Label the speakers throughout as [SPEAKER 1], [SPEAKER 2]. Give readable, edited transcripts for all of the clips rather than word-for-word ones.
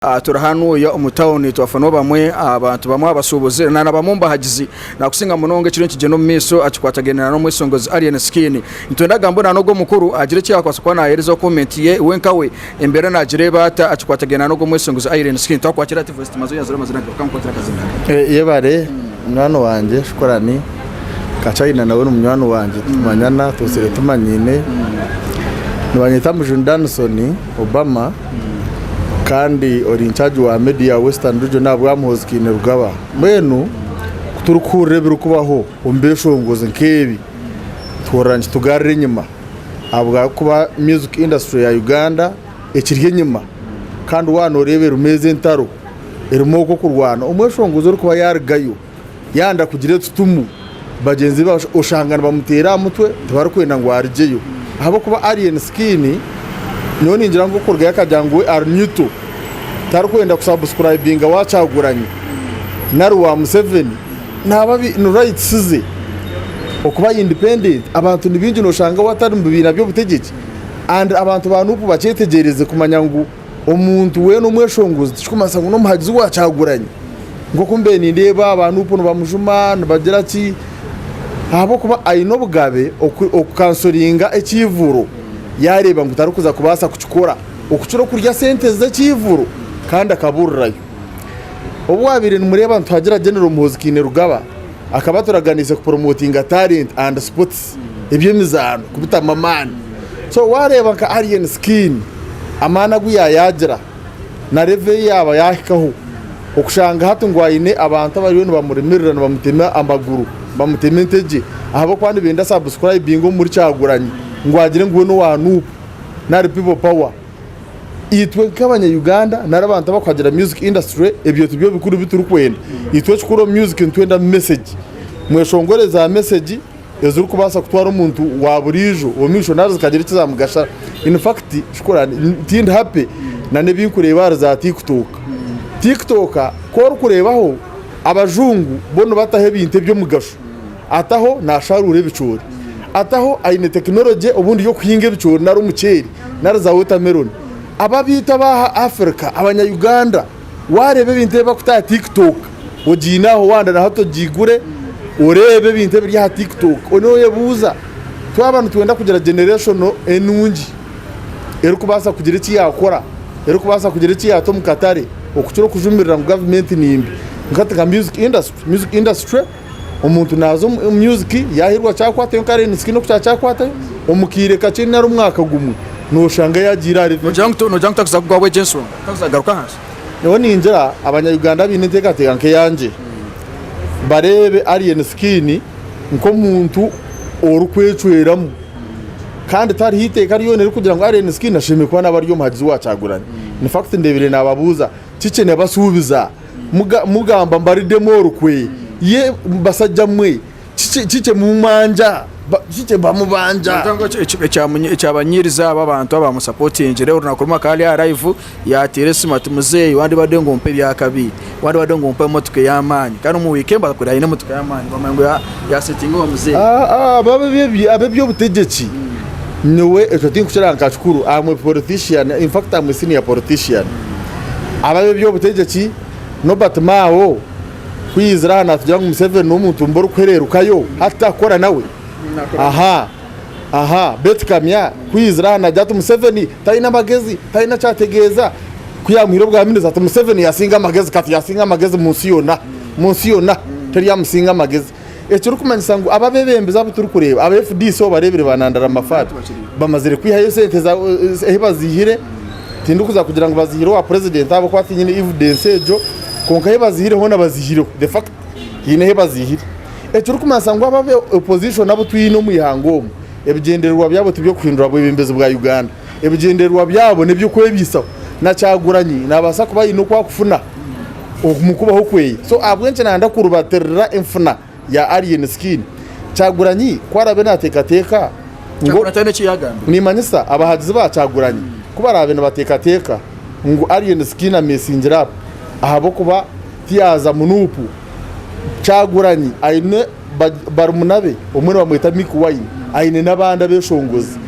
[SPEAKER 1] Turi hanuya omu tawuni twafunaho bamwe aha bantu bamwe abashubuzi na bamwe omu bahagizi nakusinga munonga ekiriyo nikigyenda omu maisho akikwatagaine na n'omweshongozi Alien Skin. Nitwenda agambe na n'ogwo omukuru agire eki yakubaasa kuba naherezaho comment ye we nka we embeera nagireeba ata akikwatagaine na n'ogwo omweshongozi Alien Skin. Twakwakira hati voice tumaze oyazire amazina gawe okamukwatira akazina.
[SPEAKER 2] Yebare munywani wangye shukurani Kachina nawe ni munywani wangye nitumanyana twosire tumanyiine nibanyeta Mujuni Danson Obama. Kandi ori incharge wa media western region ahabwa Muhoozi Kainerugaba. Mbwenu ku turikuhurira ebirikubaho omu byeshongozi nk'ebi, tuhurira nikitugarura enyima ahabw'okuba music industry ya Uganda ekiri enyima kandi waaba nooreeba erimu ezi entaro, erimu okwo okurwana, omweshongozi orikuba yaarugayo yayenda kugira etutumu, bagyenzi be oshanga nibamuteera aha mutwe tibarikwenda ngu arugyeyo ahabw'okuba Alien Skin nyowe ningira ngu okurugayo akagira ngu we ari neutral tarikwenda kusabusikurayibinga wa Kyagulanyi nari wa Museveni naaba ni rights ze okuba independent abantu ni baingi noshanga we atari mu bibiina by'obutegyeki and abantu ba Nup bakyetegyereze kumanya ngu Omuntu weena omweshongozi tikirikumanyisa ngu n'omuhagizi wa Kyagulanyi. Nk'oku mbaire nindeeba aba Nup nibamujuma nibagira ki, ahabw'okuba aine obugabe okukansoringa ekiivuro yaareeba ngu tarikuza kubaasa kukikora okukira okurya sente z'ekiivuro kandi akaburirayo. Obu waabaire nimureeba nituhagira General Muhoozi Kainerugaba akaba aturaganiise kupromotinga talent and sports, eby'emizaano kubitamu amaani. So waareeba nka Alien Skin amaani agu yaayaagira na level ei yaaba yaahikaho okushanga hati ngu aine abantu abariyo nibamurimirira nibamutema amaguru bamutema entegye ahabw'okuba nibenda subscribinge omuri Kyagulanyi ngu agire ngu we n'owa Nup nari People Power. Itwe nk'abanya Uganda nari abantu abakuhagira music industry ebyo tibyo bikuru ebiturikwenda. Itwe ekikuru omu music nitwenda message. Mweshongore za message ezirikubaasa kutwara omuntu wa buriijo omu maisho nari zikagira eki zamugasha. In fact shukurani tindi happy na n'ebinkureeba ahari za TikTok. TikTok ku orikureebaho abajungu bo nibataho ebintu eby'omugasho. Ataho nasharuura ebicoori, ataho aine tekinologye obundi y'okuhinga ebicoori nari omuceeri nari za wotameroni. Aba abaitu aba Africa, abanya Uganda, wareeba ebintu ebi barikuta aha TikTok ogiine aho wanda na hati ogiigure oreebe ebintu ebiri aha TikTok noyebuuza twaba nitwenda kugira generation enungi erikubaasa kugira eki yaakora, erikubaasa kugira eki yaata omu katare okukira okujumirira ngu gavumenti ni mbi. Hati nka music industry, music industry Omuntu naaza omu music yaaheerwa kyakwatayo nka Alien Skin oku kyakyakwatayo, omu kaire kakye nari omwaka gumwe nooshanga yaagiire ahari
[SPEAKER 1] Noogira ngu noogira ngu takuza kugwaho egyo enshonga? Takuza kugaruka ahansi?
[SPEAKER 2] Nyowe ningira abanya-Uganda abaine enteekateeka nk'eyangye bareebe Alien Skin nk'omuntu orikwecweramu kandi tihariho eiteeka ryona eririkugira ngu Alien Skin ashemereire kuba naaba ari omuhagizi wa Kyagulanyi. In fact ndeebire naababuuza kiki nabasuubiza. Mugamba mbaridemu orukwe, ye basajja mwe, kiki kyemumanja, kiki kyebamubanja?
[SPEAKER 1] Ekyabanyiriza abo abantu abamusapotingire orunaku rumwe akaba ari aha live yateera esimu ati muzeeyi wandibadde ngu ompe ebyakabi, wandibadde ngu ompe emotoka ey'amaani kandi omu wiiki emwe akaba aine emotoka y'amaani bamanya ngu yasetinga owa muzeeyi.
[SPEAKER 2] Abo ab'eby'obutegyeki nyowe ekyo tinkukira nka kikuru, am a politician, in fact am a senior politician. Ab'eby'obutegyeki Norbert Mao ku yaizire aha naatugira ngu Museveni n'omuntu mubi orikuhereerukayo hati takukora nawe? Aha, aha, Beti Kamya ku yaizire aha naagira ati Museveni taine amagezi, taine eki ategeeza. Ku yaamuhaire obwa minisita ati Museveni yaasinga amagezi kati yaasinga amagezi omu nsi yoona, omu nsi yoona teri yaamusinga amagezi. Ekirikumanyisa ngu aba abeebembezi abu turikureeba, aba FDC obareebire ba Nandala Mafati bamazire kwihayo esente ahu baziihire, tindikuza kugira ngu baziihire owa purezidenti ahabw'okuba tinyine evidence egyo, kwonka ahu baziihire hoona baziihireho, the fact haine ahu baziihire. Ekirikumanyisa ngu aba abe opposition abu twine omu ihanga omu, ebigyendererwa byabo tiby'okuhindura bwebembezi bwa Uganda, ebigyendererwa byabo n'eby'okwebaisaho. Na Kyagulanyi naabaasa kuba aine oku akufuna. Omu kubaho kwe. So ahabw'enki nayenda kurubatirira enfuna ya Alien Skin? Kyagulanyi ku araabe naateekateeka ngu.
[SPEAKER 1] Kyagulanyi taine eki yaagambire.
[SPEAKER 2] Nimanyisa abahagizi ba Kyagulanyi ku baraabe nibateekateeka ngu Alien Skin amesingire up ahabw'okuba tiyaaza mu Nup. Kyagulanyi aine barumuna be, omwe nibamweta Mikie Wine, aine n'abandi abeshongozi.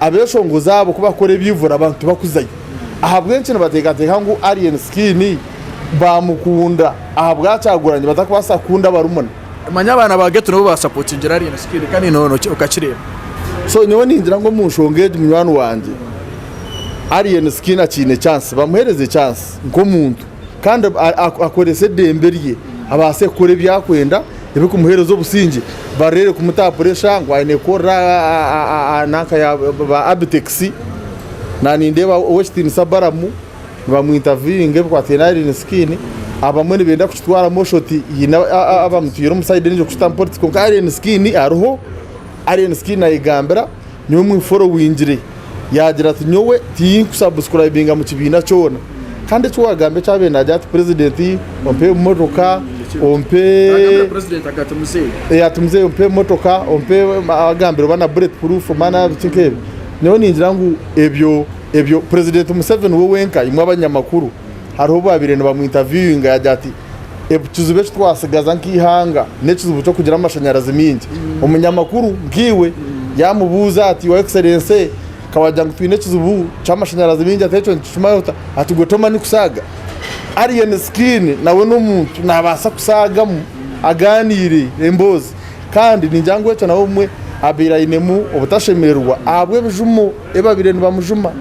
[SPEAKER 2] Abeshongozi abo ku bakukora ebyivura abantu tibakuzayo. Ahabw'enki nibateekateeka ngu Alien Skin baamukunda ahabwa Kyagulanyi batakubaasa kukunda barumuna?
[SPEAKER 1] Manya abaana ba ghetto nibo basapotingira Alien Skin kandi noono okakireeba.
[SPEAKER 2] So nyowe ningira ngu omu nshonga egi munywani wangye, Alien Skin akiine chance, bamuheereze chance nk'omuntu kandi akorese edembe rye abaase kukora ebi akwenda ebirikumuheereza obusingye, bareebe kumutaho pressure ngu aine kukorera nanka ya ba Abitex. Na nindeeba ow'ekitiinisa Balamu nibamwintaviewinga ebikwataine na Alien Skin, abamwe nibenda kukitwaramu oshusha oti haine abamutwire omu sayidi endiijo kukitamu politics kwonka Alien Skin ariho, Alien Skin nayegambira nyowe mwiforowingire yaagira ati nyowe tinkusubscribinga mu kibiina kyona. Kandi eki waagamba eki abaire naagira ati purezidenti ompe emotoka, ompe
[SPEAKER 1] Agambira purezidenti ati muzeeyi.
[SPEAKER 2] Eh, ati muzeeyi ompe emotoka, ompe agambire oba na bullet proof oba na biki nk'ebyo. Nyowe ningira ngu ebyo ebyo Purezidenti Museveni we wenka imwe abanyamakuru hariho obu baabaire nibamwintaviewinga yaagira ati ekizibu eki twatsigaza nk'eihanga n'ekizibu ky'okugira amashanyarazi maingi. Omunyamakuru nkaiwe yaamubuuza ati Your Excellency ka waagira ngu twine ekizibu ky'amashanyarazi maingi ati ekyo nitukimanya ota? Ati gwe tomanyi kusaaga? Alien Skin nawe n'omuntu naabaasa kusaagamu agaaniire emboozi. Kandi ningira ngu ekyo nawe obumwe abaire ainemu obutashemererwa ahabw'ebijumo ebi babaire nibamujuma.